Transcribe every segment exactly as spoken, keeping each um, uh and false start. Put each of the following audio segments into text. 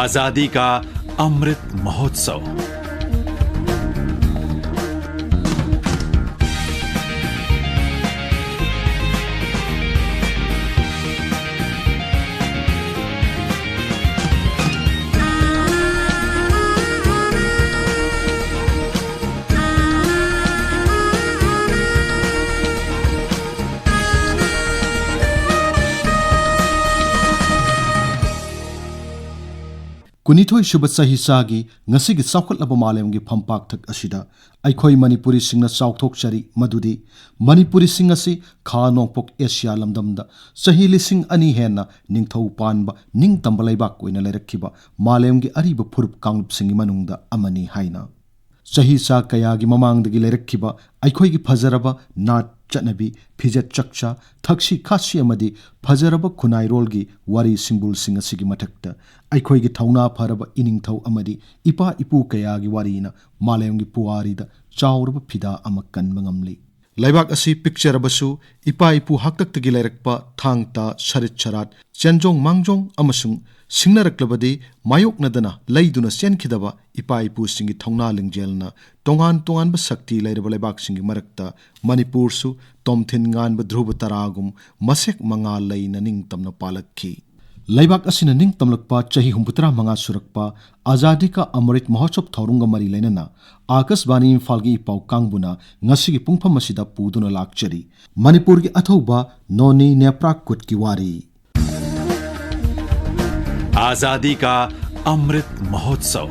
आजादी का अमृत महोत्सव। ꯀꯨꯟꯅꯤꯊꯣꯏ ꯁꯨꯕ ꯆꯍꯤ ꯆꯥꯒꯤ ꯉꯁꯤꯒꯤ ꯆꯥꯎꯈꯠꯂꯕ ꯃꯥꯂꯦꯝꯒꯤ ꯐꯝꯄꯥꯛꯊꯛ ꯑꯁꯤꯗ ꯑꯩꯈꯣꯏ ꯃꯅꯤꯄꯨꯔꯤꯁꯤꯡꯅ ꯆꯥꯎꯊꯣꯛꯆꯔꯤ ꯃꯗꯨꯗꯤ ꯃꯅꯤꯄꯨꯔꯤꯁꯤꯡ ꯑꯁꯤ ꯈꯥ ꯅꯣꯡꯄꯣꯛ ꯑꯦꯁꯤꯌꯥ ꯂꯝꯗꯝꯗ ꯆꯍꯤ ꯂꯤꯁꯤꯡ ꯑꯅꯤ ꯍꯦꯟꯅ ꯅꯤꯡꯊꯧ ꯄꯥꯟꯕ ꯅꯤꯡꯇꯝꯕ ꯂꯩꯕꯥꯛ ꯑꯣꯏꯅ ꯂꯩꯔꯛꯈꯤꯕ ꯃꯥꯂꯦꯝꯒꯤ ꯑꯔꯤꯕ ꯐꯨꯔꯨꯞ ꯀꯥꯡꯂꯨꯞꯁꯤꯡꯒꯤ ꯃꯅꯨꯡꯗ ꯑꯃꯅꯤ ꯍꯥꯏꯅ ꯆꯍꯤ ꯆꯥ ꯀꯌꯥꯒꯤ ꯃꯃꯥꯡꯗꯒꯤ ꯂꯩꯔꯛꯈꯤꯕ ꯑꯩꯈꯣꯏꯒꯤ ꯐꯖꯔꯕ ꯅꯥꯠ ꯆꯠꯅꯕꯤ, ꯐꯤꯖꯦꯠ ꯆꯛꯆꯥ, ꯊꯛꯁꯤ ꯈꯥꯁꯤ ꯑꯃꯗꯤ ꯐꯖꯔꯕ ꯈꯨꯟꯅꯥꯏꯔꯣꯜꯒꯤ ꯋꯥꯔꯤ ꯁꯤꯡꯕꯨꯜꯁꯤꯡ ꯑꯁꯤꯒꯤ ꯃꯊꯛꯇ ꯑꯩꯈꯣꯏꯒꯤ ꯊꯧꯅꯥ ꯐꯔꯕ ꯏꯅꯤꯡꯊꯧ ꯑꯃꯗꯤ ꯏꯄꯥ ꯏꯄꯨ ꯀꯌꯥꯒꯤ ꯋꯥꯔꯤꯅ ꯃꯥꯂꯦꯝꯒꯤ ꯄꯨꯋꯥꯔꯤꯗ ꯆꯥꯎꯔꯕ ꯐꯤꯗꯥ ꯑꯃ ꯀꯟꯕ ꯉꯝꯂꯤ꯫ ꯂꯩꯕꯥꯛ ꯑꯁꯤ ꯄꯤꯛꯆꯔꯕꯁꯨ ꯏꯄꯥ ꯏꯄꯨ ꯍꯥꯛꯇꯛꯇꯒꯤ ꯂꯩꯔꯛꯄ ꯊꯥꯡ ꯇꯥ, ꯁꯔꯤꯠ ꯁꯔꯥꯠ, ꯆꯦꯟꯖꯣꯡ ꯃꯥꯡꯖꯣꯡ ꯑꯃꯁꯨꯡ ꯁꯤꯡꯅꯔꯛꯂꯕꯗꯤ ꯃꯥꯌꯣꯛꯅꯗꯅ ꯂꯩꯗꯨꯅ ꯆꯦꯟꯈꯤꯗꯕ ꯏꯄꯥ ꯏꯄꯨꯁꯤꯡꯒꯤ ꯊꯧꯅꯥ ꯂꯤꯡꯖꯦꯜꯅ ꯇꯣꯉꯥꯟ ꯇꯣꯉꯥꯟꯕ ꯁꯛꯇꯤ ꯂꯩꯔꯕ ꯂꯩꯕꯥꯛꯁꯤꯡꯒꯤ ꯃꯔꯛꯇ ꯃꯅꯤꯄꯨꯔꯁꯨ ꯇꯣꯝꯊꯤꯟ ꯉꯥꯟꯕ ꯙ꯭ꯔꯨꯕ ꯇꯔꯥꯒꯨꯝ ꯃꯁꯦꯛ ꯃꯉꯥꯜ ꯂꯩꯅ ꯅꯤꯡꯇꯝꯅ ꯄꯥꯜꯂꯛꯈꯤ꯫ ꯂꯩꯕꯥꯛ ꯑꯁꯤꯅ ꯅꯤꯡꯇꯝꯂꯛꯄ ꯆꯍꯤ ꯍꯨꯝꯐꯨꯇꯔꯥ ꯃꯉꯥ ꯁꯨꯔꯛꯄ ꯑꯖꯥꯗꯤ ꯀꯥ ꯑꯃꯔꯤꯠ ꯃꯍꯣꯠꯁꯕ ꯊꯧꯔꯝꯒ ꯃꯔꯤ ꯂꯩꯅꯅ ꯑꯥꯀꯥꯁꯕꯥꯅꯤ ꯏꯝꯐꯥꯜꯒꯤ ꯏꯄꯥꯎ ꯀꯥꯡꯕꯨꯅ ꯉꯁꯤꯒꯤ ꯄꯨꯡꯐꯝ ꯑꯁꯤꯗ ꯄꯨꯗꯨꯅ ꯂꯥꯛꯆꯔꯤ꯫ ꯃꯅꯤꯄꯨꯔꯒꯤ ꯑꯊꯧꯕ ꯅꯣꯅꯤ ꯅꯦꯄ꯭ꯔꯥ ꯀꯨꯠꯀꯤ ꯋꯥꯔꯤ꯫ आजादी का अमृत महोत्सव।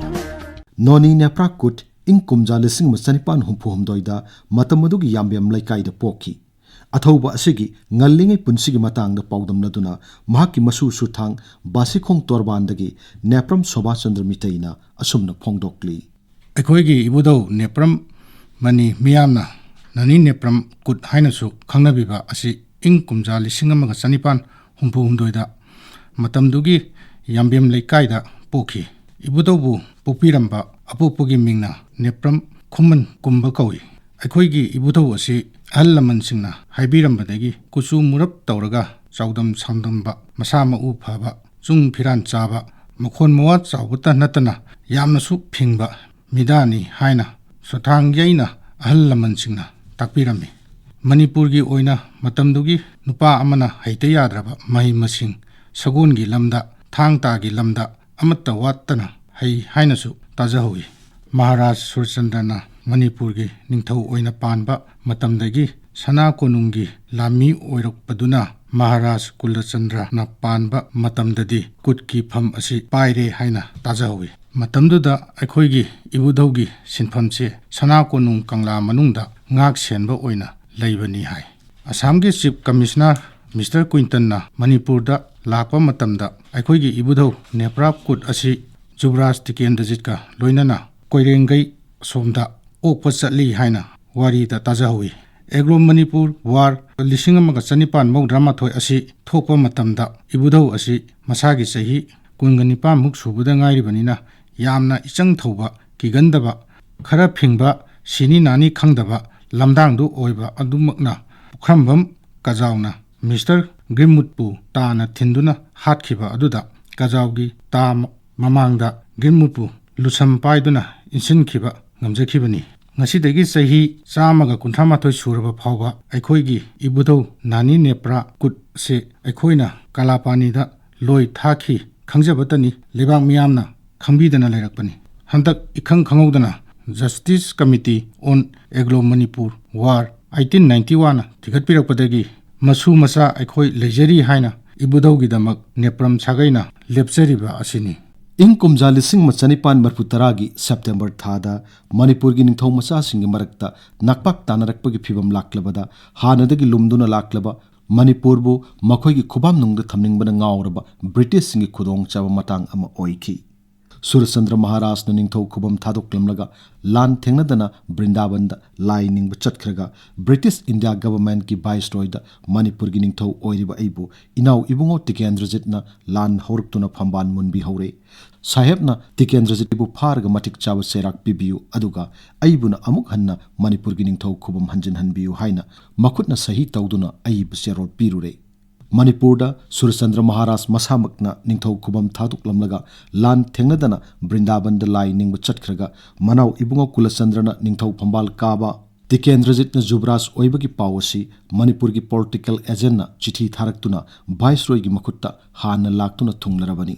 ꯅꯣꯅꯤ ꯅꯦꯄ꯭ꯔꯥ ꯀꯨꯠ ꯏꯪ ꯀꯨꯝꯖꯥ ꯂꯤꯁꯤꯡ ꯑꯃ ꯆꯅꯤꯄꯥꯟ ꯍꯨꯝꯐꯨ ꯍꯨꯝꯗꯣꯏꯗ ꯃꯇꯝ ꯑꯗꯨꯒꯤ ꯌꯥꯝꯕꯦꯝ ꯂꯩꯀꯥꯏꯗ ꯄꯣꯛꯈꯤ꯫ ꯑꯊꯧꯕ ꯑꯁꯤꯒꯤ ꯉꯜꯂꯤꯉꯩ ꯄꯨꯟꯁꯤꯒꯤ ꯃꯇꯥꯡꯗ ꯄꯥꯎꯗꯝꯅꯗꯨꯅ ꯃꯍꯥꯛꯀꯤ ꯃꯁꯨ ꯁꯨꯊꯥꯡ ꯕꯥꯁꯤꯈꯣꯡ ꯇꯣꯔꯕꯥꯟꯗꯒꯤ ꯅꯦꯄ꯭ꯔꯝ ꯁꯣꯚꯥꯆꯟꯗ꯭ꯔ ꯃꯤꯇꯩꯅ ꯑꯁꯨꯝꯅ ꯐꯣꯡꯗꯣꯛꯂꯤ꯫ ꯑꯩꯈꯣꯏꯒꯤ ꯏꯕꯨꯙꯧ ꯅꯦꯄ꯭ꯔꯝ ꯃꯅꯤ, ꯃꯤꯌꯥꯝꯅ ꯅꯅꯤ ꯅꯦꯄ꯭ꯔꯝ ꯀꯨꯠ ꯍꯥꯏꯅꯁꯨ ꯈꯪꯅꯕꯤꯕ ꯑꯁꯤ ꯏꯪ ꯀꯨꯝꯖꯥ ꯂꯤꯁꯤꯡ ꯑꯃꯒ ꯆꯅꯤꯄꯥꯟ ꯍꯨꯝꯐꯨ ꯍꯨꯝꯗꯣꯏꯗ ꯃꯇꯝꯗꯨꯒꯤ ꯌꯥꯝꯕꯦꯝ ꯂꯩꯀꯥꯏꯗ ꯄꯣꯛꯈꯤ꯫ ꯏꯕꯨꯙꯧꯕꯨ ꯄꯣꯛꯄꯤꯔꯝꯕ ꯑꯄꯣꯛꯄꯒꯤ ꯃꯤꯡꯅ ꯅꯦꯄ꯭ꯔꯝ ꯈꯨꯃꯟ ꯀꯨꯝꯕ ꯀꯧꯏ꯫ ꯑꯩꯈꯣꯏꯒꯤ ꯏꯕꯨꯙꯧ ꯑꯁꯤ ꯑꯍꯜ ꯂꯃꯟꯁꯤꯡꯅ ꯍꯥꯏꯕꯤꯔꯝꯕꯗꯒꯤ ꯀꯨꯆꯨ ꯃꯨꯔꯞ ꯇꯧꯔꯒ ꯆꯥꯎꯗꯝ ꯁꯥꯡꯗꯝꯕ, ꯃꯁꯥ ꯃꯎ ꯐꯕ, ꯆꯨꯡ ꯐꯤꯔꯥꯟ ꯆꯥꯕ, ꯃꯈꯣꯟ ꯃꯋꯥ ꯆꯥꯎꯕꯇ ꯅꯠꯇꯅ ꯌꯥꯝꯅꯁꯨ ꯐꯤꯡꯕ ꯃꯤꯗꯥꯅꯤ ꯍꯥꯏꯅ ꯁꯣꯊꯥꯡ ꯌꯩꯅ ꯑꯍꯜ ꯂꯃꯟꯁꯤꯡꯅ ꯇꯥꯛꯄꯤꯔꯝꯃꯤ꯫ ꯃꯅꯤꯄꯨꯔꯒꯤ ꯑꯣꯏꯅ ꯃꯇꯝꯗꯨꯒꯤ ꯅꯨꯄꯥ ꯑꯃꯅ ꯍꯩꯇ ꯌꯥꯗ꯭ꯔꯕ ꯃꯍꯩ ꯃꯁꯤꯡ, ꯁꯒꯣꯜꯒꯤ ꯂꯝꯗ, ꯊꯥꯡ ꯇꯥꯒꯤ ꯂꯝꯗ ꯑꯃꯠꯇ ꯋꯥꯠꯇꯅ ꯍꯩ ꯍꯥꯏꯅꯁꯨ ꯇꯥꯖꯍꯧꯏ꯫ ꯃꯍꯥꯔꯥꯖ ꯁꯨꯔꯆꯟꯗ꯭ꯔꯅ ꯃꯅꯤꯄꯨꯔꯒꯤ ꯅꯤꯡꯊꯧ ꯑꯣꯏꯅ ꯄꯥꯟꯕ ꯃꯇꯝꯗꯒꯤ ꯁꯅꯥ ꯀꯣꯅꯨꯡꯒꯤ ꯂꯥꯟꯃꯤ ꯑꯣꯏꯔꯛꯄꯗꯨꯅ ꯃꯍꯥꯔꯥꯖ ꯀꯨꯂꯆꯟꯗ꯭ꯔꯅ ꯄꯥꯟꯕ ꯃꯇꯝꯗꯗꯤ ꯀꯨꯠꯀꯤ ꯐꯝ ꯑꯁꯤ ꯄꯥꯏꯔꯦ ꯍꯥꯏꯅ ꯇꯥꯖꯍꯧꯏ꯫ ꯃꯇꯝꯗꯨꯗ ꯑꯩꯈꯣꯏꯒꯤ ꯏꯕꯨꯙꯧꯒꯤ ꯁꯤꯟꯐꯝꯁꯦ ꯁꯅꯥ ꯀꯣꯅꯨꯡ ꯀꯪꯂꯥ ꯃꯅꯨꯡꯗ ꯉꯥꯛ ꯁꯦꯟꯕ ꯑꯣꯏꯅ ꯂꯩꯕꯅꯤ ꯍꯥꯏ꯫ ꯑꯁꯥꯝꯒꯤ ꯆꯤꯐ ꯀꯃꯤꯁꯅꯔ ꯃꯤꯁꯇꯔ ꯀ꯭ꯋꯤꯟꯇꯟꯅ ꯃꯅꯤꯄꯨꯔꯗ ꯂꯥꯛꯄ ꯃꯇꯝꯗ ꯑꯩꯈꯣꯏꯒꯤ ꯏꯕꯨꯙꯧ ꯅꯦꯄ꯭ꯔꯥ ꯀꯨꯠ ꯑꯁꯤ ꯖꯨꯕꯔꯥꯖ ꯇꯤꯀꯦꯟꯗ꯭ꯔꯖꯤꯠꯀ ꯂꯣꯏꯅꯅ ꯀꯣꯏꯔꯦꯡꯒꯩ ꯑꯁꯣꯝꯗ ꯑꯣꯛꯄ ꯆꯠꯂꯤ ꯍꯥꯏꯅ ꯋꯥꯔꯤꯗ ꯇꯥꯖꯍꯧꯏ꯫ ꯑꯦꯒ꯭ꯂꯣ ꯃꯅꯤꯄꯨꯔ ꯋꯥꯔ ꯂꯤꯁꯤꯡ ꯑꯃꯒ ꯆꯅꯤꯄꯥꯟ ꯃꯧꯗ꯭ꯔꯥ ꯃꯥꯊꯣꯏ ꯑꯁꯤ ꯊꯣꯛꯄ ꯃꯇꯝꯗ ꯏꯕꯨꯙꯧ ꯑꯁꯤ ꯃꯁꯥꯒꯤ ꯆꯍꯤ ꯀꯨꯟꯒ ꯅꯤꯄꯥꯟꯃꯨꯛ ꯁꯨꯕꯗ ꯉꯥꯏꯔꯤꯕꯅꯤꯅ ꯌꯥꯝꯅ ꯏꯆꯪ ꯊꯧꯕ, ꯀꯤꯒꯟꯗꯕ, ꯈꯔ ꯐꯤꯡꯕ, ꯁꯤꯅꯤ ꯅꯥꯅꯤ ꯈꯪꯗꯕ ꯂꯝꯗꯥꯡꯗꯨ ꯑꯣꯏꯕ ꯑꯗꯨꯃꯛꯅ ꯄꯨꯈ꯭ꯔꯝꯕꯝ ꯀꯖꯥꯎꯅ ꯃꯤꯁꯇꯔ ꯒ꯭ꯔꯤꯟꯋꯨꯗꯄꯨ ꯇꯥꯅ ꯊꯤꯟꯗꯨꯅ ꯍꯥꯠꯈꯤꯕ ꯑꯗꯨꯗ ꯀꯖꯥꯎꯒꯤ ꯇꯥ ꯃ-, ꯃꯃꯥꯡꯗ ꯒ꯭ꯔꯤꯟꯋꯨꯗꯄꯨ ꯂꯨꯁꯝ ꯄꯥꯏꯗꯨꯅ ꯏꯟꯁꯤꯟꯈꯤꯕ ꯉꯝꯖꯈꯤꯕꯅꯤ꯫ ꯉꯁꯤꯗꯒꯤ ꯆꯍꯤ ꯆꯥꯝꯃꯒ ꯀꯨꯟꯊ꯭ꯔꯥ ꯃꯥꯊꯣꯏ ꯁꯨꯔꯕ ꯐꯥꯎꯕ ꯑꯩꯈꯣꯏꯒꯤ ꯏꯕꯨꯙꯧ ꯅꯥꯅꯤ ꯅꯦꯄ꯭ꯔꯥ ꯀꯨꯠꯁꯦ ꯑꯩꯈꯣꯏꯅ ꯀꯂꯥꯄꯥꯅꯤꯗ ꯂꯣꯏ ꯊꯥꯈꯤ ꯈꯪꯖꯕꯇꯅꯤ, ꯂꯩꯕꯥꯛ ꯃꯤꯌꯥꯝꯅ ꯈꯪꯕꯤꯗꯅ ꯂꯩꯔꯛꯄꯅꯤ꯫ ꯍꯟꯗꯛ ꯏꯈꯪ ꯈꯪꯍꯧꯗꯅ Justice Committee on Anglo Manipur War eighteen ninety one ꯊꯤꯒꯠꯄꯤꯔꯛꯄꯗꯒꯤ ꯃꯁꯨ ꯃꯆꯥ ꯑꯩꯈꯣꯏ ꯂꯩꯖꯔꯤ ꯍꯥꯏꯅ ꯏꯕꯨꯙꯧꯒꯤꯗꯃꯛ ꯅꯦꯄ꯭ꯔꯝ ꯁꯥꯒꯩꯅ ꯂꯦꯞꯆꯔꯤꯕ ꯑꯁꯤꯅꯤ꯫ ꯏꯪ ꯀꯨꯝꯖꯥ ꯂꯤꯁꯤꯡ ꯑꯃ ꯆꯅꯤꯄꯥꯟ ꯃꯔꯤꯐꯨ ꯇꯔꯥꯒꯤ ꯁꯦꯞꯇꯦꯝꯕꯔ ꯊꯥꯗ ꯃꯅꯤꯄꯨꯔꯒꯤ ꯅꯤꯡꯊꯧ ꯃꯆꯥꯁꯤꯡꯒꯤ ꯃꯔꯛꯇ ꯅꯥꯛꯄꯥꯛ ꯇꯥꯅꯔꯛꯄꯒꯤ ꯐꯤꯕꯝ ꯂꯥꯛꯂꯕꯗ, ꯍꯥꯟꯅꯗꯒꯤ ꯂꯨꯝꯗꯨꯅ ꯂꯥꯛꯂꯕ ꯃꯅꯤꯄꯨꯔꯕꯨ ꯃꯈꯣꯏꯒꯤ ꯈꯨꯕꯥꯝꯅꯨꯡꯗ ꯊꯝꯅꯤꯡꯕꯅ ꯉꯥꯎꯔꯕ ꯕ꯭ꯔꯤꯇꯤꯁꯁꯤꯡꯒꯤ ꯈꯨꯗꯣꯡꯆꯥꯕ ꯃꯇꯥꯡ ꯑꯃ ꯑꯣꯏꯈꯤ꯫ ꯁꯨꯔꯆꯟꯗ꯭ꯔ ꯃꯍꯥꯔꯥꯖꯅ ꯅꯤꯡꯊꯧ ꯈꯨꯕꯝ ꯊꯥꯗꯣꯛꯂꯝꯂꯒ ꯂꯥꯟ ꯊꯦꯡꯅꯗꯅ ꯕ꯭ꯔꯤꯟꯗꯥꯕꯟꯗ ꯂꯥꯏ ꯅꯤꯡꯕ ꯆꯠꯈ꯭ꯔꯒ, ꯕ꯭ꯔꯤꯇꯤꯁ ꯏꯟꯗꯤꯌꯥ ꯒꯚꯔꯟꯃꯦꯟꯠꯀꯤ ꯚꯥꯏꯁꯔꯣꯏꯗ ꯃꯅꯤꯄꯨꯔꯒꯤ ꯅꯤꯡꯊꯧ ꯑꯣꯏꯔꯤꯕ ꯑꯩꯕꯨ ꯏꯅꯥꯎ ꯏꯕꯨꯡꯉꯣ ꯇꯤꯀꯦꯟꯗ꯭ꯔꯖꯤꯠꯅ ꯂꯥꯟ ꯍꯧꯔꯛꯇꯨꯅ ꯐꯝꯕꯥꯜ ꯃꯨꯟꯕꯤꯍꯧꯔꯦ꯫ ꯁꯥꯍꯦꯕꯅ ꯇꯤꯀꯦꯟꯗ꯭ꯔꯖꯤꯠ ꯑꯩꯕꯨ ꯐꯥꯔꯒ ꯃꯇꯤꯛ ꯆꯥꯕ ꯆꯩꯔꯥꯛ ꯄꯤꯕꯤꯌꯨ, ꯑꯗꯨꯒ ꯑꯩꯕꯨꯅ ꯑꯃꯨꯛ ꯍꯟꯅ ꯃꯅꯤꯄꯨꯔꯒꯤ ꯅꯤꯡꯊꯧ ꯈꯨꯕꯝ ꯍꯟꯖꯤꯟꯍꯟꯕꯤꯌꯨ ꯍꯥꯏꯅ ꯃꯈꯨꯠꯅ ꯁꯍꯤ ꯇꯧꯗꯨꯅ ꯑꯏꯕ ꯆꯦꯔꯣꯜ ꯄꯤꯔꯨꯔꯦ꯫ ꯃꯅꯤꯄꯨꯔꯗ ꯁꯨꯔꯆꯟꯗ꯭ꯔ ꯃꯍꯥꯔꯥꯖ ꯃꯁꯥꯃꯛꯅ ꯅꯤꯡꯊꯧ ꯈꯨꯕꯝ ꯊꯥꯗꯣꯛꯂꯝꯂꯒ ꯂꯥꯟ ꯊꯦꯡꯅꯗꯅ ꯕ꯭ꯔꯤꯟꯗꯥꯕꯟꯗ ꯂꯥꯏ ꯅꯤꯡꯕ ꯆꯠꯈ꯭ꯔꯒ, ꯃꯅꯥꯎ ꯏꯕꯨꯡꯉꯣ ꯀꯨꯂꯆꯟꯗ꯭ꯔꯅ ꯅꯤꯡꯊꯧ ꯐꯝꯕꯥꯜ ꯀꯥꯕ ꯇꯤꯀꯦꯟꯗ꯭ꯔꯖꯤꯠꯅ ꯖꯨꯕꯔꯥꯖ ꯑꯣꯏꯕꯒꯤ ꯄꯥꯎ ꯑꯁꯤ ꯃꯅꯤꯄꯨꯔꯒꯤ ꯄꯣꯂꯤꯇꯤꯀꯦꯜ ꯑꯦꯖꯦꯟꯅ ꯆꯤꯊꯤ ꯊꯥꯔꯛꯇꯨꯅ ꯚꯥꯏꯁꯔꯣꯏꯒꯤ ꯃꯈꯨꯠꯇ ꯍꯥꯟꯅ ꯂꯥꯛꯇꯨꯅ ꯊꯨꯡꯂꯔꯕꯅꯤ꯫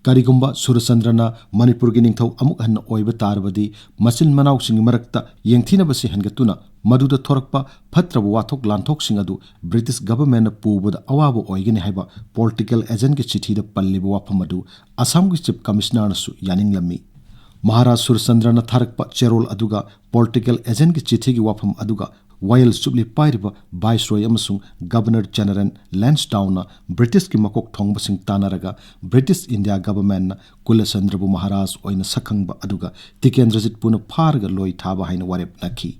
ꯀꯔꯤꯒꯨꯝꯕ ꯁꯨꯔꯆꯟꯗ꯭ꯔꯅ ꯃꯅꯤꯄꯨꯔꯒꯤ ꯅꯤꯡꯊꯧ ꯑꯃꯨꯛ ꯍꯟꯅ ꯑꯣꯏꯕ ꯇꯥꯔꯕꯗꯤ, ꯃꯆꯤꯟ ꯃꯅꯥꯎꯁꯤꯡꯒꯤ ꯃꯔꯛꯇ ꯌꯦꯡꯊꯤꯅꯕꯁꯤ ꯍꯦꯟꯒꯠꯇꯨꯅ, ꯃꯗꯨꯗ ꯊꯣꯔꯛꯄ ꯐꯠꯇ꯭ꯔꯕ ꯋꯥꯊꯣꯛ ꯂꯥꯟꯊꯣꯛꯁꯤꯡ ꯑꯗꯨ ꯕ꯭ꯔꯤꯇꯤꯁ ꯒꯚꯔꯟꯃꯦꯟꯠꯅ ꯄꯨꯕꯗ ꯑꯋꯥꯕ ꯑꯣꯏꯒꯅꯤ ꯍꯥꯏꯕ ꯄꯣꯂꯤꯇꯤꯀꯦꯜ ꯑꯦꯖꯦꯟꯒꯤ ꯆꯤꯊꯤꯗ ꯄꯜꯂꯤꯕ ꯋꯥꯐꯝ ꯑꯗꯨ ꯑꯁꯥꯝꯒꯤ ꯆꯤꯐ ꯀꯃꯤꯁꯅꯔꯅꯁꯨ ꯌꯥꯅꯤꯡꯂꯝꯃꯤ꯫ ꯃꯍꯥꯔꯥꯖ ꯁꯨꯔꯆꯟꯗ꯭ꯔꯅ ꯊꯥꯔꯛꯄ ꯆꯦꯔꯣꯜ ꯑꯗꯨꯒ ꯄꯣꯂꯤꯇꯤꯀꯦꯜ ꯑꯦꯖꯦꯟꯒꯤ ꯆꯤꯊꯤꯒꯤ ꯋꯥꯐꯝ ꯑꯗꯨꯒ ꯋꯥꯌꯦꯜ ꯆꯨꯞꯂꯤ ꯄꯥꯏꯔꯤꯕ ꯚꯥꯏꯁꯔꯣꯏ ꯑꯃꯁꯨꯡ ꯒꯕꯔꯅꯔ ꯖꯦꯅꯔꯦꯜ ꯂꯦꯟꯁꯗꯥꯎꯟꯅ ꯕ꯭ꯔꯤꯇꯤꯁꯀꯤ ꯃꯀꯣꯛ ꯊꯣꯡꯕꯁꯤꯡ ꯇꯥꯟꯅꯔꯒ ꯕ꯭ꯔꯤꯇꯤꯁ ꯏꯟꯗꯤꯌꯥ ꯒꯚꯔꯟꯃꯦꯟꯠꯅ ꯀꯨꯂꯆꯟꯗ꯭ꯔꯕꯨ ꯃꯍꯥꯔꯥꯖ ꯑꯣꯏꯅ ꯁꯛꯈꯪꯕ ꯑꯗꯨꯒ ꯇꯤꯀꯦꯟꯗ꯭ꯔꯖꯤꯠꯄꯨꯅ ꯐꯥꯔꯒ ꯂꯣꯏ ꯊꯥꯕ ꯍꯥꯏꯅ ꯋꯥꯔꯦꯞ ꯅꯈꯤ꯫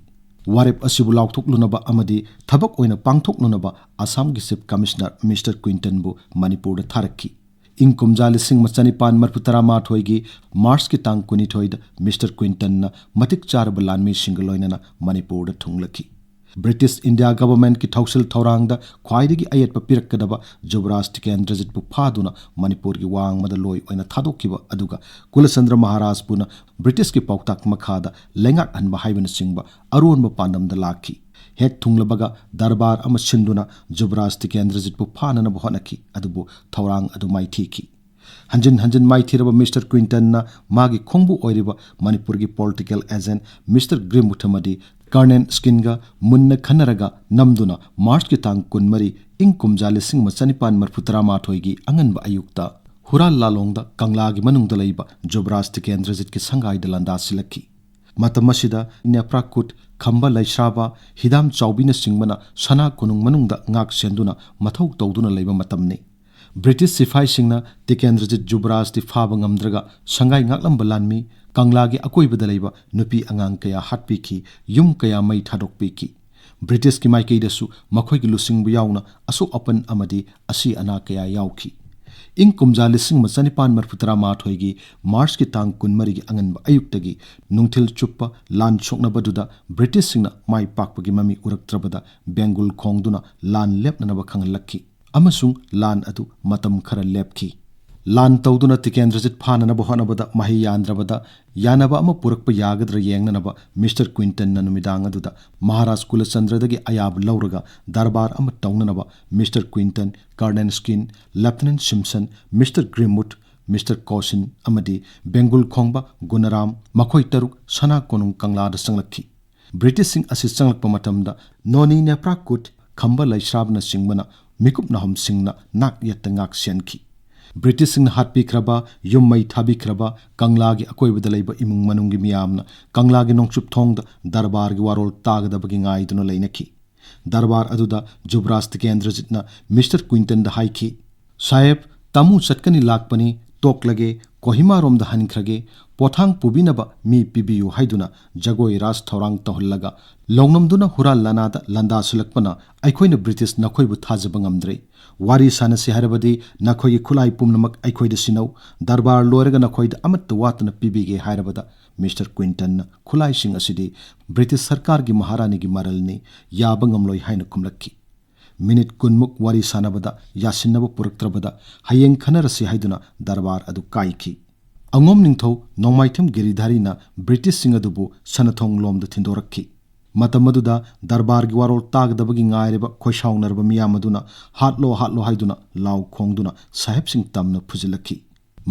ꯋꯥꯔꯦꯞ ꯑꯁꯤꯕꯨ ꯂꯥꯎꯊꯣꯛꯂꯨꯅꯕ ꯑꯃꯗꯤ ꯊꯕꯛ ꯑꯣꯏꯅ ꯄꯥꯡꯊꯣꯛꯂꯨꯅꯕ ꯑꯁꯥꯝꯒꯤ ꯆꯤꯐ ꯀꯃꯤꯁꯅꯔ ꯃꯤꯁꯇꯔ ꯀ꯭ꯋꯤꯟꯇꯟꯕꯨ ꯃꯅꯤꯄꯨꯔꯗ ꯊꯥꯔꯛꯈꯤ꯫ ꯏꯪ ꯀꯨꯝꯖꯥ ꯂꯤꯁꯤꯡ ꯑꯃ ꯆꯅꯤꯄꯥꯟ ꯃꯔꯤꯐꯨ ꯇꯔꯥꯃꯥꯊꯣꯏꯒꯤ ꯃꯥꯔꯆꯀꯤ ꯇꯥꯡ ꯀꯨꯟꯅꯤꯊꯣꯏꯗ ꯃꯤꯁꯇꯔ ꯀ꯭ꯋꯤꯟꯇꯟꯅ ꯃꯇꯤꯛ ꯆꯥꯔꯕ ꯂꯥꯟꯃꯤꯁꯤꯡꯒ ꯂꯣꯏꯅꯅ ꯃꯅꯤꯄꯨꯔꯗ ꯊꯨꯡꯂꯛꯈꯤ꯫ ꯕ꯭ꯔꯤꯇꯤꯁ ꯏꯟꯗꯤꯌꯥ ꯒꯚꯔꯟꯃꯦꯟꯠꯀꯤ ꯊꯧꯁꯤꯜ ꯊꯧꯔꯥꯡꯗ ꯈ꯭ꯋꯥꯏꯗꯒꯤ ꯑꯌꯦꯠꯄ ꯄꯤꯔꯛꯀꯗꯕ ꯖꯨꯕꯔꯥꯖ ꯇꯤꯀꯦꯟꯗ꯭ꯔꯖꯤꯠꯄꯨ ꯐꯥꯗꯨꯅ ꯃꯅꯤꯄꯨꯔꯒꯤ ꯋꯥꯡꯃꯗ ꯂꯣꯏ ꯑꯣꯏꯅ ꯊꯥꯗꯣꯛꯈꯤꯕ ꯑꯗꯨꯒ ꯀꯨꯂꯆꯟꯗ꯭ꯔ ꯃꯍꯥꯔꯥꯖꯄꯨꯅ ꯕ꯭ꯔꯤꯇꯤꯁꯀꯤ ꯄꯥꯎꯇꯥꯛ ꯃꯈꯥꯗ ꯂꯩꯉꯥꯛꯍꯟꯕ ꯍꯥꯏꯕꯅꯆꯤꯡꯕ ꯑꯔꯣꯟꯕ ꯄꯥꯟꯗꯝꯗ ꯂꯥꯛꯈꯤ꯫ ꯍꯦꯛ ꯊꯨꯡꯂꯕꯒ ꯗꯔꯕꯥꯔ ꯑꯃ ꯁꯤꯟꯗꯨꯅ ꯖꯨꯕꯔꯥꯖ ꯇꯤꯀꯦꯟꯗ꯭ꯔꯖꯤꯠꯄꯨ ꯐꯥꯅꯅꯕ ꯍꯣꯠꯅꯈꯤ, ꯑꯗꯨꯕꯨ ꯊꯧꯔꯥꯡ ꯑꯗꯨ ꯃꯥꯏꯊꯤꯈꯤ꯫ ꯍꯟꯖꯤꯟ ꯍꯟꯖꯤꯟ ꯃꯥꯏꯊꯤꯔꯕ ꯃꯤꯁꯇꯔ ꯀ꯭ꯋꯤꯟꯇꯟꯅ ꯃꯥꯒꯤ ꯈꯣꯡꯕꯨ ꯑꯣꯏꯔꯤꯕ ꯃꯅꯤꯄꯨꯔꯒꯤ ꯄꯣꯂꯤꯇꯤꯀꯦꯜ ꯑꯦꯖꯦꯟꯠ ꯃꯤꯁꯇꯔ ꯒ꯭ꯔꯤꯝꯋꯨꯗ ꯑꯃꯗꯤ ꯀꯔꯅꯦꯜ ꯁ꯭ꯀꯤꯟꯒ ꯃꯨꯟꯅ ꯈꯟꯅꯔꯒ ꯅꯝꯗꯨꯅ ꯃꯥꯔꯆꯀꯤ ꯇꯥꯡ ꯀꯨꯟꯃꯔꯤ, ꯏꯪ ꯀꯨꯝꯖꯥ ꯂꯤꯁꯤꯡ ꯑꯃ ꯆꯅꯤꯄꯥꯟ ꯃꯔꯤꯐꯨ ꯇꯔꯥꯃꯥꯊꯣꯏꯒꯤ ꯑꯉꯟꯕ ꯑꯌꯨꯛꯇ ꯍꯨꯔꯥꯜ ꯂꯥꯂꯣꯡꯗ ꯀꯪꯂꯥꯒꯤ ꯃꯅꯨꯡꯗ ꯂꯩꯕ ꯖꯨꯕꯔꯥꯖ ꯇꯤꯀꯦꯟꯗ꯭ꯔꯖꯤꯠꯀꯤ ꯁꯪꯒꯥꯏꯗ ꯂꯥꯟꯗꯥꯁꯤꯜꯂꯛꯈꯤ꯫ ꯃꯇꯝ ꯑꯁꯤꯗ ꯅꯦꯄ꯭ꯔꯥꯀꯨꯠ, ꯈꯝꯕ ꯂꯩꯁ꯭ꯔꯥꯕ, ꯍꯤꯗꯥꯝ ꯆꯥꯎꯕꯤꯅꯆꯤꯡꯕꯅ ꯁꯅꯥ ꯀꯣꯅꯨꯡ ꯃꯅꯨꯡꯗ ꯉꯥꯛ ꯁꯦꯟꯗꯨꯅ ꯃꯊꯧ ꯇꯧꯗꯨꯅ ꯂꯩꯕ ꯃꯇꯝꯅꯤ꯫ ꯕ꯭ꯔꯤꯇꯤꯁ ꯁꯤꯐꯥꯏꯁꯤꯡꯅ ꯇꯤꯀꯦꯟꯗ꯭ꯔꯖꯤꯠ ꯖꯨꯕꯔꯥꯖꯇꯤ ꯐꯥꯕ ꯉꯝꯗ꯭ꯔꯒ ꯁꯪꯒꯥꯏ ꯉꯥꯛꯂꯝꯕ ꯂꯥꯟꯃꯤ ꯀꯪꯂꯥꯒꯤ ꯑꯀꯣꯏꯕꯗ ꯂꯩꯕ ꯅꯨꯄꯤ ꯑꯉꯥꯡ ꯀꯌꯥ ꯍꯥꯠꯄꯤꯈꯤ, ꯌꯨꯝ ꯀꯌꯥ ꯃꯩ ꯊꯥꯗꯣꯛꯄꯤꯈꯤ꯫ ꯕ꯭ꯔꯤꯇꯤꯁꯀꯤ ꯃꯥꯏꯀꯩꯗꯁꯨ ꯃꯈꯣꯏꯒꯤ ꯂꯨꯆꯤꯡꯕ ꯌꯥꯎꯅ ꯑꯁꯣꯛ ꯑꯄꯟ ꯑꯃꯗꯤ ꯑꯁꯤ ꯑꯅꯥ ꯀꯌꯥ ꯌꯥꯎꯈꯤ꯫ ꯏꯪ ꯀꯨꯝꯖꯥ ꯂꯤꯁꯤꯡ ꯑꯃ ꯆꯅꯤꯄꯥꯟ ꯃꯔꯤꯐꯨ ꯇꯔꯥꯃꯥꯊꯣꯏꯒꯤ ꯃꯥꯔꯆꯀꯤ ꯇꯥꯡ ꯀꯨꯟꯃꯔꯤꯒꯤ ꯑꯉꯟꯕ ꯑꯌꯨꯛꯇꯒꯤ ꯅꯨꯡꯊꯤꯜ ꯆꯨꯞꯄ ꯂꯥꯟ ꯁꯣꯛꯅꯕꯗꯨꯗ ꯕ꯭ꯔꯤꯇꯤꯁꯁꯤꯡꯅ ꯃꯥꯏ ꯄꯥꯛꯄꯒꯤ ꯃꯃꯤ ꯎꯔꯛꯇ꯭ꯔꯕꯗ ꯕꯦꯡꯒꯨꯜ ꯈꯣꯡꯗꯨꯅ ꯂꯥꯟ ꯂꯦꯞꯅꯅꯕ ꯈꯪꯍꯜꯂꯛꯈꯤ꯫ ꯑꯃꯁꯨꯡ ꯂꯥꯟ ꯑꯗꯨ ꯃꯇꯝ ꯈꯔ ꯂꯦꯞꯈꯤ꯫ ꯂꯥꯟ ꯇꯧꯗꯨꯅ ꯇꯤꯀꯦꯟꯗ꯭ꯔꯖꯤꯠ ꯐꯥꯅꯅꯕ ꯍꯣꯠꯅꯕꯗ ꯃꯍꯩ ꯌꯥꯟꯗ꯭ꯔꯕꯗ ꯌꯥꯅꯕ ꯑꯃ ꯄꯨꯔꯛꯄ ꯌꯥꯒꯗ꯭ꯔꯥ ꯌꯦꯡꯅꯅꯕ ꯃꯤꯁꯇꯔ ꯀ꯭ꯋꯤꯟꯇꯟꯅ ꯅꯨꯃꯤꯗꯥꯡ ꯑꯗꯨꯗ ꯃꯍꯥꯔꯥꯖ ꯀꯨꯂꯆꯟꯗ꯭ꯔꯗꯒꯤ ꯑꯌꯥꯕ ꯂꯧꯔꯒ ꯗꯔꯕꯥꯔ ꯑꯃ ꯇꯧꯅꯅꯕ mister Quinton, colonel Skene, lieutenant Simpson, mister Grimwood, mister Cossins ꯑꯃꯗꯤ ꯕꯦꯡꯒꯨꯜ ꯈꯣꯡꯕ ꯒꯨꯅꯔꯥꯝ, ꯃꯈꯣꯏ ꯇꯔꯨꯛ ꯁꯅꯥ ꯀꯣꯅꯨꯡ ꯀꯪꯂꯥꯗ ꯆꯪꯂꯛꯈꯤ꯫ ꯕ꯭ꯔꯤꯇꯤꯁꯁꯤꯡ ꯑꯁꯤ ꯆꯪꯂꯛꯄ ꯃꯇꯝꯗ ꯅꯣꯅꯤ ꯅꯦꯄ꯭ꯔꯥ ꯀꯨꯠ, ꯈꯝꯕ ꯂꯩꯁ꯭ꯔꯥꯕꯅꯆꯤꯡꯕꯅ ꯃꯤꯀꯨꯞ ꯅꯥꯍꯨꯝꯁꯤꯡꯅ ꯅꯥꯛ ꯌꯦꯠꯇ ꯉꯥꯛ ꯁꯦꯟꯈꯤ꯫ ꯕ꯭ꯔꯤꯇꯤꯁꯁꯤꯡꯅ ꯍꯥꯠꯄꯤꯈ꯭ꯔꯕ, ꯌꯨꯝ ꯃꯩ ꯊꯥꯕꯤꯈ꯭ꯔꯕ ꯀꯪꯂꯥꯒꯤ ꯑꯀꯣꯏꯕꯗ ꯂꯩꯕ ꯏꯃꯨꯡ ꯃꯅꯨꯡꯒꯤ ꯃꯤꯌꯥꯝꯅ ꯀꯪꯂꯥꯒꯤ ꯅꯣꯡꯆꯨꯞ ꯊꯣꯡꯗ ꯗꯔꯕꯥꯔꯒꯤ ꯋꯥꯔꯣꯜ ꯇꯥꯒꯗꯕꯒꯤ ꯉꯥꯏꯗꯨꯅ ꯂꯩꯅꯈꯤ꯫ ꯗꯔꯕꯥꯔ ꯑꯗꯨꯗ ꯖꯨꯕꯔꯥꯖ ꯇꯤꯀꯦꯟꯗ꯭ꯔꯖꯤꯠꯅ ꯃꯤꯁꯇꯔ ꯀ꯭ꯋꯤꯟꯇꯟꯗ ꯍꯥꯏꯈꯤ, "ꯁꯥꯍꯦꯕ, ꯇꯥꯃꯨ ꯆꯠꯀꯅꯤ ꯂꯥꯛꯄꯅꯤ, ꯇꯣꯛꯂꯒꯦ, ꯀꯣꯍꯤꯃꯥꯔꯣꯝꯗ ꯍꯟꯈ꯭ꯔꯒꯦ, ꯄꯣꯊꯥꯡ ꯄꯨꯕꯤꯅꯕ ꯃꯤ ꯄꯤꯕꯤꯌꯨ" ꯍꯥꯏꯗꯨꯅ ꯖꯒꯣꯏ ꯔꯥꯁ ꯊꯧꯔꯥꯡ ꯇꯧꯍꯜꯂꯒ ꯂꯧꯅꯝꯗꯨꯅ ꯍꯨꯔꯥꯟ ꯂꯥꯟꯅꯥꯗ ꯂꯥꯟꯗꯥꯁꯤꯜꯂꯛꯄꯅ ꯑꯩꯈꯣꯏꯅ ꯕ꯭ꯔꯤꯇꯤꯁ ꯅꯈꯣꯏꯕꯨ ꯊꯥꯖꯕ ꯉꯝꯗ꯭ꯔꯦ꯫ ꯋꯥꯔꯤ ꯁꯥꯟꯅꯁꯤ ꯍꯥꯏꯔꯕꯗꯤ ꯅꯈꯣꯏꯒꯤ ꯈꯨꯠꯂꯥꯏ ꯄꯨꯝꯅꯃꯛ ꯑꯩꯈꯣꯏꯗ ꯁꯤꯟꯅꯧ꯫ ꯗꯔꯕꯥꯔ ꯂꯣꯏꯔꯒ ꯅꯈꯣꯏꯗ ꯑꯃꯠꯇ ꯋꯥꯠꯇꯅ ꯄꯤꯕꯤꯒꯦ ꯍꯥꯏꯔꯕꯗ ꯃꯤꯁꯇꯔ ꯀ꯭ꯋꯤꯟꯇꯟꯅ ꯈꯨꯠꯂꯥꯏꯁꯤꯡ ꯑꯁꯤꯗꯤ ꯕ꯭ꯔꯤꯇꯤꯁ ꯁꯔꯀꯥꯔꯒꯤ ꯃꯍꯥꯔꯥꯅꯤꯒꯤ ꯃꯔꯜꯅꯤ, ꯌꯥꯕ ꯉꯝꯂꯣꯏ ꯍꯥꯏꯅ ꯈꯨꯝꯂꯛꯈꯤ꯫ ꯃꯤꯅꯤꯠ ꯀꯨꯟꯃꯨꯛ ꯋꯥꯔꯤ ꯁꯥꯟꯅꯕꯗ ꯌꯥꯁꯤꯟꯅꯕ ꯄꯨꯔꯛꯇ꯭ꯔꯕꯗ ꯍꯌꯦꯡ ꯈꯟꯅꯔꯁꯤ ꯍꯥꯏꯗꯨꯅ ꯗꯔꯕꯥꯔ ꯑꯗꯨ ꯀꯥꯏꯈꯤ꯫ ꯑꯉꯣꯝ ꯅꯤꯡꯊꯧ ꯅꯣꯡꯃꯥꯏꯊꯦꯝ ꯒꯤꯔꯤꯙꯥꯔꯤꯅ ꯕ꯭ꯔꯤꯇꯤꯁꯁꯤꯡ ꯑꯗꯨꯕꯨ ꯁꯅꯥꯊꯣꯡ ꯂꯣꯝꯗ ꯊꯤꯟꯗꯣꯔꯛꯈꯤ꯫ ꯃꯇꯝ ꯑꯗꯨꯗ ꯗꯔꯕꯥꯔꯒꯤ ꯋꯥꯔꯣꯜ ꯇꯥꯒꯗꯕꯒꯤ ꯉꯥꯏꯔꯤꯕ ꯈꯣꯏꯁꯥꯎꯅꯔꯕ ꯃꯤꯌꯥꯝ ꯑꯗꯨꯅ "ꯍꯥꯠꯂꯣ, ꯍꯥꯠꯂꯣ" ꯍꯥꯏꯗꯨꯅ ꯂꯥꯎ ꯈꯣꯡꯗꯨꯅ ꯁꯥꯍꯦꯕꯁꯤꯡ ꯇꯝꯅ ꯐꯨꯖꯤꯜꯂꯛꯈꯤ꯫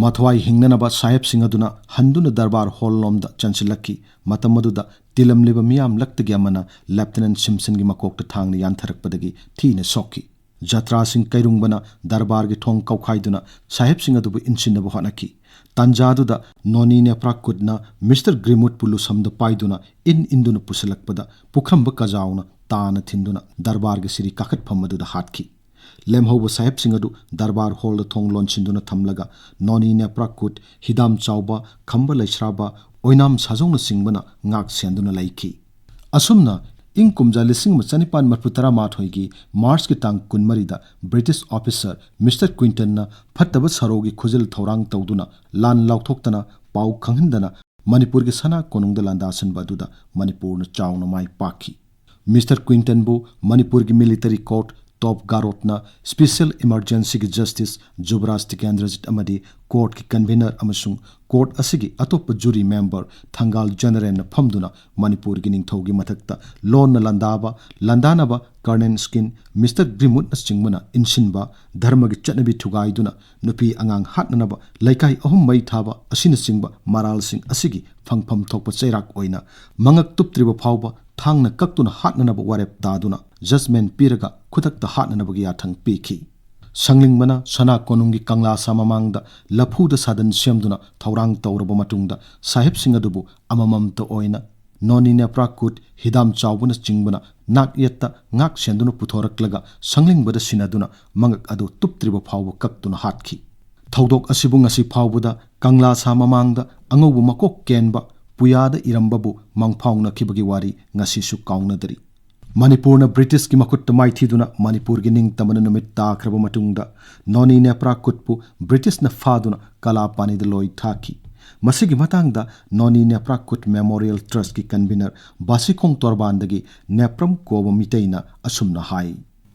ꯃꯊ꯭ꯋꯥꯏ ꯍꯤꯡꯅꯅꯕ ꯁꯥꯍꯦꯕꯁꯤꯡ ꯑꯗꯨꯅ ꯍꯟꯗꯨꯅ ꯗꯔꯕꯥꯔ ꯍꯣꯜ ꯂꯣꯝꯗ ꯆꯪꯁꯤꯜꯂꯛꯈꯤ꯫ ꯃꯇꯝ ꯑꯗꯨꯗ ꯇꯤꯜꯂꯝꯂꯤꯕ ꯃꯤꯌꯥꯝ ꯂꯛꯇꯒꯤ ꯑꯃꯅ ꯂꯦꯐꯇꯤꯅꯦꯟꯠ ꯁꯤꯝꯁꯟꯒꯤ ꯃꯀꯣꯛꯇ ꯊꯥꯡꯅ ꯌꯥꯟꯊꯔꯛꯄꯗꯒꯤ ꯊꯤꯅ ꯁꯣꯛꯈꯤ꯫ ꯖꯇ꯭ꯔꯥꯁꯤꯡ ꯀꯩꯔꯨꯡꯕꯅ ꯗꯔꯕꯥꯔꯒꯤ ꯊꯣꯡ ꯀꯧꯈꯥꯏꯗꯨꯅ ꯁꯥꯍꯦꯕꯁꯤꯡ ꯑꯗꯨꯕꯨ ꯏꯟꯁꯤꯟꯅꯕ ꯍꯣꯠꯅꯈꯤ꯫ ꯇꯥꯟꯖꯥꯗꯨꯗ ꯅꯣꯅꯤ ꯅꯦꯄ꯭ꯔꯥꯀꯨꯠꯅ ꯃꯤꯁꯇꯔ ꯒ꯭ꯔꯤꯝꯋꯨꯗꯄꯨ ꯂꯨꯁꯝꯗ ꯄꯥꯏꯗꯨꯅ ꯏꯟ ꯏꯟꯗꯨꯅ ꯄꯨꯁꯤꯜꯂꯛꯄꯗ ꯄꯨꯈ꯭ꯔꯝꯕ ꯀꯖꯥꯎꯅ ꯇꯥꯅ ꯊꯤꯟꯗꯨꯅ ꯗꯔꯕꯥꯔꯒꯤ ꯁꯤꯔꯤ ꯀꯥꯈꯠꯐꯝ ꯑꯗꯨꯗ ꯍꯥꯠꯈꯤ꯫ ꯂꯦꯝꯍꯧꯕ ꯁꯥꯍꯦꯕꯁꯤꯡ ꯑꯗꯨ ꯗꯔꯕꯥꯔ ꯍꯣꯜꯗ ꯊꯣꯡ ꯂꯣꯟꯁꯤꯟꯗꯨꯅ ꯊꯝꯂꯒ ꯅꯣꯅꯤ ꯅꯦꯄ꯭ꯔꯥꯀꯨꯠ, ꯍꯤꯗꯥꯝ ꯆꯥꯎꯕ, ꯈꯝꯕ ꯂꯩꯁ꯭ꯔꯥꯕ, ꯑꯣꯏꯅꯥꯝ ꯁꯥꯖꯧꯅꯆꯤꯡꯕꯅ ꯉꯥꯛ ꯁꯦꯟꯗꯨꯅ ꯂꯩꯈꯤ꯫ ꯑꯁꯨꯝꯅ ꯏꯪ ꯀꯨꯝꯖꯥ ꯂꯤꯁꯤꯡ ꯑꯃ ꯆꯅꯤꯄꯥꯟ ꯃꯔꯤꯐꯨ ꯇꯔꯥꯃꯥꯊꯣꯏꯒꯤ ꯃꯥꯔꯆꯀꯤ ꯇꯥꯡ ꯀꯨꯟꯃꯔꯤꯗ ꯕ꯭ꯔꯤꯇꯤꯁ ꯑꯣꯐꯤꯁꯔ ꯃꯤꯁꯇꯔ ꯀ꯭ꯋꯤꯟꯇꯟꯅ ꯐꯠꯇꯕ ꯁꯔꯣꯒꯤ ꯈꯨꯖꯤꯜ ꯊꯧꯔꯥꯡ ꯇꯧꯗꯨꯅ ꯂꯥꯟ ꯂꯥꯎꯊꯣꯛꯇꯅ ꯄꯥꯎ ꯈꯪꯍꯟꯗꯅ ꯃꯅꯤꯄꯨꯔꯒꯤ ꯁꯅꯥ ꯀꯣꯅꯨꯡꯗ ꯂꯥꯟꯗꯥꯁꯤꯟꯕ ꯑꯗꯨꯗ ꯃꯅꯤꯄꯨꯔꯅ ꯆꯥꯎꯅ ꯃꯥꯏ ꯄꯥꯛꯈꯤ꯫ ꯃꯤꯁꯇꯔ ꯀ꯭ꯋꯤꯟꯇꯟꯕꯨ ꯃꯅꯤꯄꯨꯔꯒꯤ ꯃꯤꯂꯤꯇꯔꯤ ꯀꯣꯔꯠ ꯇꯣꯞ ꯒꯥꯔꯣꯠꯅ ꯁ꯭ꯄꯦꯁꯤꯌꯦꯜ ꯏꯃꯔꯖꯦꯟꯁꯤꯒꯤ ꯖꯁꯇꯤꯁ ꯖꯨꯕꯔꯥꯖ ꯇꯤꯀꯦꯟꯗ꯭ꯔꯖꯤꯠ ꯑꯃꯗꯤ ꯀꯣꯔꯠꯀꯤ ꯀꯟꯚꯤꯅꯔ ꯑꯃꯁꯨꯡ ꯀꯣꯔꯠ ꯑꯁꯤꯒꯤ ꯑꯇꯣꯞꯄ ꯖꯨꯔꯤ ꯃꯦꯝꯕꯔ ꯊꯪꯒꯥꯜ ꯖꯦꯅꯔꯦꯜꯅ ꯐꯝꯗꯨꯅ ꯃꯅꯤꯄꯨꯔꯒꯤ ꯅꯤꯡꯊꯧꯒꯤ ꯃꯊꯛꯇ ꯂꯣꯟꯅ ꯂꯥꯟꯗꯥꯕ, ꯂꯥꯟꯗꯥꯅꯕ ꯀꯔꯅꯦꯜ ꯁ꯭ꯀꯤꯟ, ꯃꯤꯁꯇꯔ ꯒ꯭ꯔꯤꯝꯋꯨꯗꯅꯆꯤꯡꯕꯅ ꯏꯟꯁꯤꯟꯕ, ꯙꯔꯃꯒꯤ ꯆꯠꯅꯕꯤ ꯊꯨꯒꯥꯏꯗꯨꯅ ꯅꯨꯄꯤ ꯑꯉꯥꯡ ꯍꯥꯠꯅꯅꯕ ꯂꯩꯀꯥꯏ ꯑꯍꯨꯝ ꯃꯩ ꯊꯥꯕ ꯑꯁꯤꯅꯆꯤꯡꯕ ꯃꯔꯥꯜꯁꯤꯡ ꯑꯁꯤꯒꯤ ꯐꯪꯐꯝ ꯊꯣꯛꯄ ꯆꯩꯔꯥꯛ ꯑꯣꯏꯅ ꯃꯉꯛ ꯇꯨꯞꯇ꯭ꯔꯤꯕ ꯐꯥꯎꯕ ꯊꯥꯡꯅ ꯀꯛꯇꯨꯅ ꯍꯥꯠꯅꯅꯕ ꯋꯥꯔꯦꯞ ꯇꯥꯗꯨꯅ ꯖꯖꯃꯦꯟ ꯄꯤꯔꯒ ꯈꯨꯗꯛꯇ ꯍꯥꯠꯅꯅꯕꯒꯤ ꯌꯥꯊꯪ ꯄꯤꯈꯤ꯫ ꯁꯪꯂꯤꯡꯕꯅ ꯁꯅꯥ ꯀꯣꯅꯨꯡꯒꯤ ꯀꯪꯂꯥꯁꯥ ꯃꯃꯥꯡꯗ ꯂꯐꯨꯗ ꯁꯥꯗꯟ ꯁꯦꯝꯗꯨꯅ ꯊꯧꯔꯥꯡ ꯇꯧꯔꯕ ꯃꯇꯨꯡꯗ ꯁꯥꯍꯦꯕꯁꯤꯡ ꯑꯗꯨꯕꯨ ꯑꯃꯃꯝꯇ ꯑꯣꯏꯅ ꯅꯣꯅꯤ ꯅꯦꯄ꯭ꯔꯥꯀꯨꯠ, ꯍꯤꯗꯥꯝ ꯆꯥꯎꯕꯅꯆꯤꯡꯕꯅ ꯅꯥꯛ ꯌꯦꯠꯇ ꯉꯥꯛ ꯁꯦꯟꯗꯨꯅ ꯄꯨꯊꯣꯔꯛꯂꯒ ꯁꯪꯂꯤꯡꯕꯗ ꯁꯤꯟꯅꯗꯨꯅ ꯃꯉꯛ ꯑꯗꯨ ꯇꯨꯞꯇ꯭ꯔꯤꯕ ꯐꯥꯎꯕ ꯀꯛꯇꯨꯅ ꯍꯥꯠꯈꯤ꯫ ꯊꯧꯗꯣꯛ ꯑꯁꯤꯕꯨ ꯉꯁꯤ ꯐꯥꯎꯕꯗ ꯀꯪꯂꯥꯁꯥ ꯃꯃꯥꯡꯗ ꯑꯉꯧꯕ ꯃꯀꯣꯛ ꯀꯦꯟꯕ ꯄꯨꯌꯥꯗ ꯏꯔꯝꯕꯕꯨ ꯃꯪꯐꯥꯎꯅꯈꯤꯕꯒꯤ ꯋꯥꯔꯤ ꯉꯁꯤꯁꯨ ꯀꯥꯎꯅꯗ꯭ꯔꯤ꯫ ꯃꯅꯤꯄꯨꯔꯅ ꯕ꯭ꯔꯤꯇꯤꯁꯀꯤ ꯃꯈꯨꯠꯇ ꯃꯥꯏꯊꯤꯗꯨꯅ ꯃꯅꯤꯄꯨꯔꯒꯤ ꯅꯤꯡꯇꯝꯕꯅ ꯅꯨꯃꯤꯠ ꯇꯥꯈ꯭ꯔꯕ ꯃꯇꯨꯡꯗ ꯅꯣꯅꯤ ꯅꯦꯄ꯭ꯔꯥꯀꯨꯠꯄꯨ ꯕ꯭ꯔꯤꯇꯤꯁꯅ ꯐꯥꯗꯨꯅ ꯀꯂꯥꯄꯥꯅꯤꯗ ꯂꯣꯏ ꯊꯥꯈꯤ꯫ ꯃꯁꯤꯒꯤ ꯃꯇꯥꯡꯗ ꯅꯣꯅꯤ ꯅꯦꯄ꯭ꯔꯥꯀꯨꯠ ꯃꯦꯃꯣꯔꯤꯌꯦꯜ ꯇ꯭ꯔꯁꯀꯤ ꯀꯟꯚꯤꯅꯔ ꯕꯥꯁꯤꯈꯣꯡ ꯇꯣꯔꯕꯥꯟꯗꯒꯤ ꯅꯦꯄ꯭ꯔꯝ ꯀꯣꯕ ꯃꯤꯇꯩꯅ ꯑꯁꯨꯝꯅ ꯍꯥꯏ꯫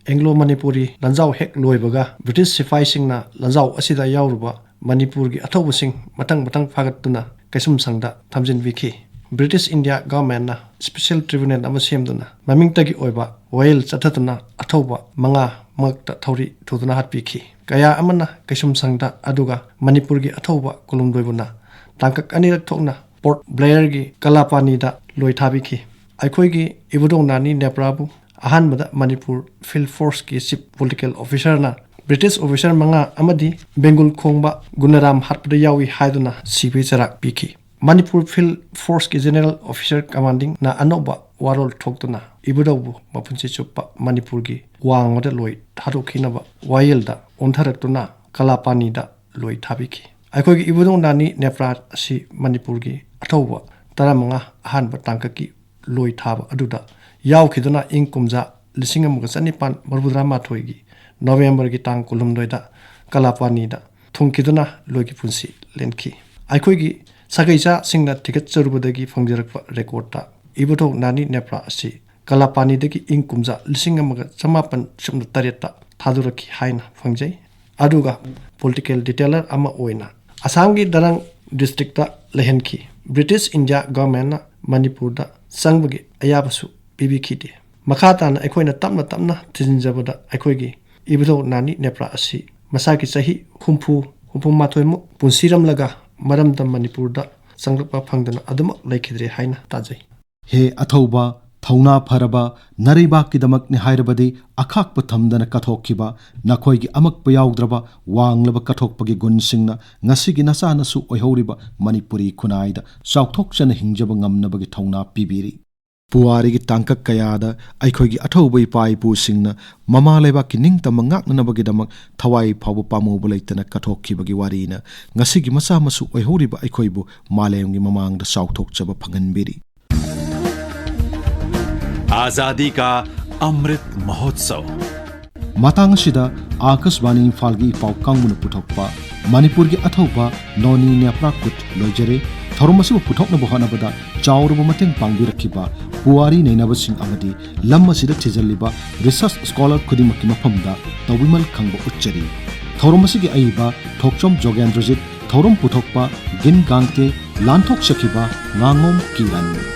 ꯑꯦꯡꯒ꯭ꯂꯣ ꯃꯅꯤꯄꯨꯔꯤ ꯂꯥꯟꯖꯥꯎ ꯍꯦꯛ ꯂꯣꯏꯕꯒ ꯕ꯭ꯔꯤꯇꯤꯁ ꯁꯤꯐꯥꯏꯁꯤꯡꯅ ꯂꯥꯟꯖꯥꯎ ꯑꯁꯤꯗ ꯌꯥꯎꯔꯨꯕ ꯃꯅꯤꯄꯨꯔꯒꯤ ꯑꯊꯧꯕꯁꯤꯡ ꯃꯊꯪ ꯃꯊꯪ ꯐꯥꯒꯠꯇꯨꯅ ꯀꯩꯁꯨꯝꯁꯪꯗ ꯊꯝꯖꯤꯟꯕꯤꯈꯤ꯫ ꯕ꯭ꯔꯤꯇꯤꯁ ꯏꯟꯗꯤꯌꯥ ꯒꯚꯔꯟꯃꯦꯟꯠꯅ ꯁ꯭ꯄꯦꯁꯤꯌꯦꯜ ꯇ꯭ꯔꯤꯕ꯭ꯌꯨꯅꯦꯜ ꯑꯃ ꯁꯦꯝꯗꯨꯅ ꯃꯃꯤꯡꯇꯒꯤ ꯑꯣꯏꯕ ꯋꯥꯌꯦꯜ ꯆꯠꯊꯗꯨꯅ ꯑꯊꯧꯕ ꯃꯉꯥ ꯃꯉꯛꯇ ꯊꯧꯔꯤ ꯊꯨꯗꯨꯅ ꯍꯥꯠꯄꯤꯈꯤ꯫ ꯀꯌꯥ ꯑꯃꯅ ꯀꯩꯁꯨꯝꯁꯪꯗ ꯑꯗꯨꯒ ꯃꯅꯤꯄꯨꯔꯒꯤ ꯑꯊꯧꯕ ꯀꯣꯂꯨꯝꯗꯣꯏꯕꯨꯅ ꯇꯥꯡꯀꯛ ꯑꯅꯤꯔꯛ ꯊꯣꯛꯅ ꯄꯣꯔꯠ ꯕ꯭ꯂꯦꯌꯔꯒꯤ ꯀꯂꯥꯄꯥꯅꯤꯗ ꯂꯣꯏ ꯊꯥꯕꯤꯈꯤ꯫ ꯑꯩꯈꯣꯏꯒꯤ ꯏꯕꯨꯙꯧ ꯅꯥꯅꯤ ꯅꯦꯄ꯭ꯔꯥꯕꯨ ꯑꯍꯥꯟꯕꯗ ꯃꯅꯤꯄꯨꯔ ꯐꯤꯜꯗ ꯐꯣꯔꯁꯀꯤ ꯆꯤꯐ ꯄꯣꯂꯤꯇꯤꯀꯦꯜ ꯑꯣꯐꯤꯁꯥꯔꯅ ꯕ꯭ꯔꯤꯇꯤꯁ ꯑꯣꯐꯤꯁꯥꯔ ꯃꯉꯥ ꯑꯃꯗꯤ ꯕꯦꯡꯒꯨꯜ ꯈꯣꯡꯕ ꯒꯨꯅꯥꯔꯥꯝ ꯍꯥꯠꯄꯗ ꯌꯥꯎꯏ ꯍꯥꯏꯗꯨꯅ ꯁꯤꯕꯒꯤ ꯆꯩꯔꯥꯛ ꯄꯤꯈꯤ꯫ ꯃꯅꯤꯄꯨꯔ ꯐꯤꯜꯗ ꯐꯣꯔꯁꯀꯤ ꯖꯦꯅꯔꯦꯜ ꯑꯣꯐꯤꯁꯥꯔ ꯀꯃꯥꯟꯗꯤꯡꯅ ꯑꯅꯧꯕ ꯋꯥꯔꯣꯜ ꯊꯣꯛꯇꯨꯅ ꯏꯕꯨꯙꯧꯕꯨ ꯃꯄꯨꯟꯁꯤ ꯆꯨꯞꯄ ꯃꯅꯤꯄꯨꯔꯒꯤ ꯋꯥꯡꯃꯗ ꯂꯣꯏ ꯊꯥꯗꯣꯛꯈꯤꯅꯕ ꯋꯥꯌꯦꯜꯗ ꯑꯣꯟꯊꯔꯛꯇꯨꯅ ꯀꯂꯥꯄꯥꯅꯤꯗ ꯂꯣꯏ ꯊꯥꯕꯤꯈꯤ꯫ ꯑꯩꯈꯣꯏꯒꯤ ꯏꯕꯨꯙꯧ ꯅꯥꯅꯤ ꯅꯦꯄ꯭ꯔꯥ ꯑꯁꯤ ꯃꯅꯤꯄꯨꯔꯒꯤ ꯑꯊꯧꯕ ꯇꯔꯥꯃꯉꯥ ꯑꯍꯥꯟꯕ ꯇꯥꯡꯀꯛꯀꯤ ꯂꯣꯏ ꯊꯥꯕ ꯑꯗꯨꯗ ꯌꯥꯎꯈꯤꯗꯨꯅ ꯏꯪ ꯀꯨꯝꯖꯥ ꯂꯤꯁꯤꯡ ꯑꯃꯒ ꯆꯅꯤꯄꯥꯟ ꯃꯔꯤꯐꯨꯇꯔꯥꯃꯥꯊꯣꯏꯒꯤ ꯅꯣꯕꯦꯝꯕꯔꯒꯤ ꯇꯥꯡ ꯀꯨꯟꯍꯨꯝꯗꯣꯏꯗ ꯀꯂꯥꯄꯥꯅꯤꯗ ꯊꯨꯡꯈꯤꯗꯨꯅ ꯂꯣꯏꯒꯤ ꯄꯨꯟꯁꯤ ꯂꯦꯟꯈꯤ꯫ ꯑꯩꯈꯣꯏꯒꯤ ꯁꯥꯒꯩꯆꯥꯁꯤꯡꯅ ꯊꯤꯒꯠꯆꯔꯨꯕꯗꯒꯤ ꯐꯪꯖꯔꯛꯄ ꯔꯦꯀꯣꯔꯠꯇ ꯏꯕꯨꯙꯧ ꯅꯥꯅꯤ ꯅꯦꯄ꯭ꯔꯥ ꯑꯁꯤ ꯀꯂꯥꯄꯥꯅꯤꯗꯒꯤ ꯏꯪ ꯀꯨꯝꯖꯥ ꯂꯤꯁꯤꯡ ꯑꯃꯒ ꯆꯃꯥꯄꯟ ꯁꯨꯞꯅ ꯇꯔꯦꯠꯇ ꯊꯥꯗꯣꯔꯛꯈꯤ ꯍꯥꯏꯅ ꯐꯪꯖꯩ꯫ ꯑꯗꯨꯒ political detailer ꯑꯃ ꯑꯣꯏꯅ ꯑꯁꯥꯝꯒꯤ ꯗꯔꯪ districtꯇ ꯂꯩꯍꯟꯈꯤ꯫ British India governmentꯅ ꯃꯅꯤꯄꯨꯔꯗ ꯆꯪꯕꯒꯤ ꯑꯌꯥꯕꯁꯨ ꯄꯤꯕꯤꯈꯤꯗꯦ꯫ ꯃꯈꯥ ꯇꯥꯅ ꯑꯩꯈꯣꯏꯅ ꯇꯞꯅ ꯇꯞꯅ ꯊꯤꯖꯤꯟꯖꯕꯗ ꯑꯩꯈꯣꯏꯒꯤ ꯏꯕꯨꯙꯧ ꯅꯥꯅꯤ ꯅꯦꯄ꯭ꯔꯥ ꯑꯁꯤ ꯃꯁꯥꯒꯤ ꯆꯍꯤ ꯍꯨꯝꯐꯨ, ꯍꯨꯝꯐꯨ ꯃꯥꯊꯣꯏꯃꯨꯛ ꯄꯨꯟꯁꯤꯔꯝꯂꯒ ꯃꯔꯝꯗꯝ ꯃꯅꯤꯄꯨꯔꯗ ꯆꯪꯂꯛꯄ ꯐꯪꯗꯅ ꯑꯗꯨꯃꯛ ꯂꯩꯈꯤꯗ꯭ꯔꯦ ꯍꯥꯏꯅ ꯇꯥꯖꯩ꯫ ꯍꯦ ꯑꯊꯧꯕ, ꯊꯧꯅꯥ ꯐꯔꯕ, ꯅꯔꯩꯕꯥꯛꯀꯤꯗꯃꯛꯅꯤ ꯍꯥꯏꯔꯕꯗꯤ ꯑꯈꯥꯛꯄ ꯊꯝꯗꯅ ꯀꯠꯊꯣꯛꯈꯤꯕ ꯅꯈꯣꯏꯒꯤ ꯑꯃꯛꯄ ꯌꯥꯎꯗ꯭ꯔꯕ ꯋꯥꯡꯂꯕ ꯀꯠꯊꯣꯛꯄꯒꯤ ꯒꯨꯟꯁꯤꯡꯅ ꯉꯁꯤꯒꯤ ꯅꯆꯥ ꯅꯁꯨ ꯑꯣꯏꯍꯧꯔꯤꯕ ꯃꯅꯤꯄꯨꯔꯤ ꯈꯨꯟꯅꯥꯏꯗ ꯆꯥꯎꯊꯣꯛꯆꯅ ꯍꯤꯡꯖꯕ ꯉꯝꯅꯕꯒꯤ ꯊꯧꯅꯥ ꯄꯤꯕꯤꯔꯤ꯫ ꯄꯨꯋꯥꯔꯤꯒꯤ ꯇꯥꯡꯀꯛ ꯀꯌꯥꯗ ꯑꯩꯈꯣꯏꯒꯤ ꯑꯊꯧꯕ ꯏꯄꯥ ꯏꯄꯨꯁꯤꯡꯅ ꯃꯃꯥ ꯂꯩꯕꯥꯛꯀꯤ ꯅꯤꯡꯇꯝꯕ ꯉꯥꯛꯅꯅꯕꯒꯤꯗꯃꯛ ꯊꯋꯥꯏ ꯐꯥꯎꯕ ꯄꯥꯝꯃꯨꯕ ꯂꯩꯇꯅ ꯀꯠꯊꯣꯛꯈꯤꯕꯒꯤ ꯋꯥꯔꯤꯅ ꯉꯁꯤꯒꯤ ꯃꯆꯥ ꯃꯁꯨ ꯑꯣꯏꯍꯧꯔꯤꯕ ꯑꯩꯈꯣꯏꯕꯨ ꯃꯥꯂꯦꯝꯒꯤ ꯃꯃꯥꯡꯗ ꯆꯥꯎꯊꯣꯛꯆꯕ ꯐꯪꯍꯟꯕꯤꯔꯤ꯫ आजादी का अमृत महोत्सव। ꯃꯇꯥꯡ ꯑꯁꯤꯗ ꯑꯥꯀꯥꯁꯕꯥꯅꯤ ꯏꯝꯐꯥꯜꯒꯤ ꯏꯄꯥꯎ ꯀꯥꯡꯕꯨꯅ ꯄꯨꯊꯣꯛꯄ ꯃꯅꯤꯄꯨꯔꯒꯤ ꯑꯊꯧꯕ ꯅꯣꯅꯤ ꯅꯦꯄ꯭ꯔꯥ ꯀꯨꯠ ꯂꯣꯏꯖꯔꯦ꯫ ꯊꯧꯔꯝ ꯑꯁꯤꯕꯨ ꯄꯨꯊꯣꯛꯅꯕ ꯍꯣꯠꯅꯕꯗ ꯆꯥꯎꯔꯕ ꯃꯇꯦꯡ ꯄꯥꯡꯕꯤꯔꯛꯈꯤꯕ ꯄꯨꯋꯥꯔꯤ ꯅꯩꯅꯕꯁꯤꯡ ꯑꯃꯗꯤ ꯂꯝ ꯑꯁꯤꯗ ꯊꯤꯖꯤꯜꯂꯤꯕ research scholar ꯈꯨꯗꯤꯡꯃꯛꯀꯤ ꯃꯐꯝꯗ ꯇꯧꯕꯤꯃꯜ ꯈꯪꯕ ꯎꯠꯆꯔꯤ꯫ ꯊꯧꯔꯝ ꯑꯁꯤꯒꯤ ꯑꯏꯕ ꯊꯣꯛꯆꯣꯝ ꯖꯣꯒꯦꯟꯗ꯭ꯔꯖꯤꯠ, ꯊꯧꯔꯝ ꯄꯨꯊꯣꯛꯄ ꯒꯤꯟ ꯒꯥꯡꯇꯦ, ꯂꯥꯟꯊꯣꯛꯆꯈꯤꯕ ꯉꯥꯉꯣꯝ ꯀꯤꯔꯟ꯫